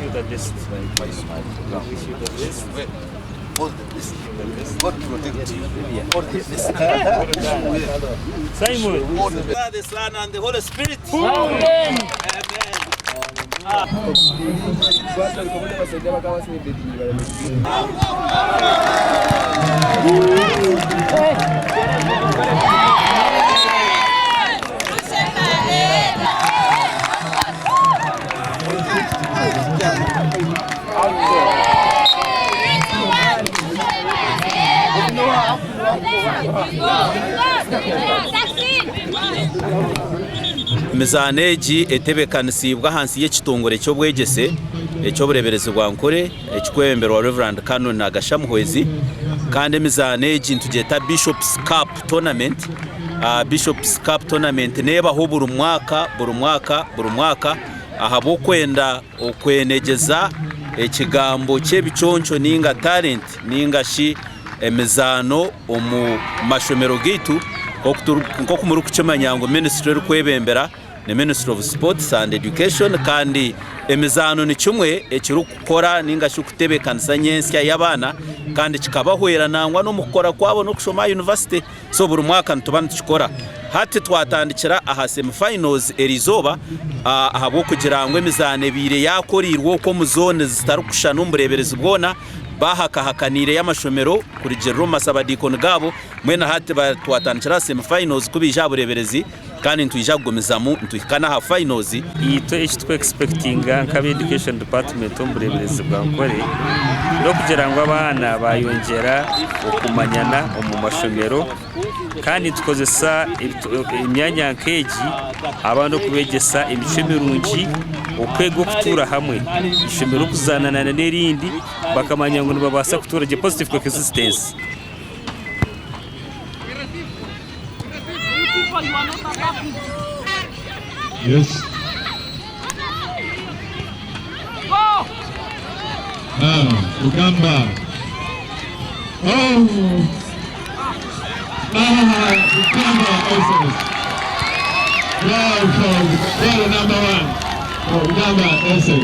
you the best. Wish you the best. Simon. Father, the Son, and the Holy Spirit. Emizaano egi etebeekanisiibwe ahansi y'ekitongore ky'obwegyese eky'obureeberezi bwa Nkore ekirikwebemberwa Rev Canon Agasha Muhwezi kandi emizaano egi nitugyeta Bishops Cup Tournament. Bishops Cup Tournament neebaho buri mwaka buri mwaka buri mwaka ahabw'okwenda okwenegyeza ekigambo ky'ebiconco ninga talent ninga shi emizaano omu mashomero gaitu nk'oku murikukimanya ngu minisitule erikwebembera ni Ministry of Sports and Education kandi emizaano ni kimwe ekirikukora ninga shi kutebeekanisa nyentsya y'abaana kandi kikabahwera nangwa n'omu kukora kwabo n'okushoma aha yunivasite. So buri mwaka nituba nitukikora. Hati twatandikira aha semi finals eriizooba ahabw'okugira ngu emizaano ebaire yaakoreirwe okwo omu zooni zitarikushushana omu bureeberezi bwona, baahakahakaniireyo amashomero kurugirira omu masabadiikoni gaabo. Mbwenu hati twatandikira aha semi finals ku baija aha bureeberezi kandi nitwija kugumizamu nituhika n'aha finals. Itwe eki turi kwexpectinga nk'aba education department omu bureeberezi bwa Nkore n'okugira ngu abaana bayongyera okumanyana omu mashomero kandi nitukozesa emyanya nk'egi abaana okubegyesa emicwe mirungi, okwega okutuura hamwe, eishomero okuzaana n'erindi bakamanya ngu nibabaasa kutuura gye positive coexistence. Yes. Ah, Ugamba. Oh. Ah, Ugamba SS. Wow, for well, number one. For Ugamba SS.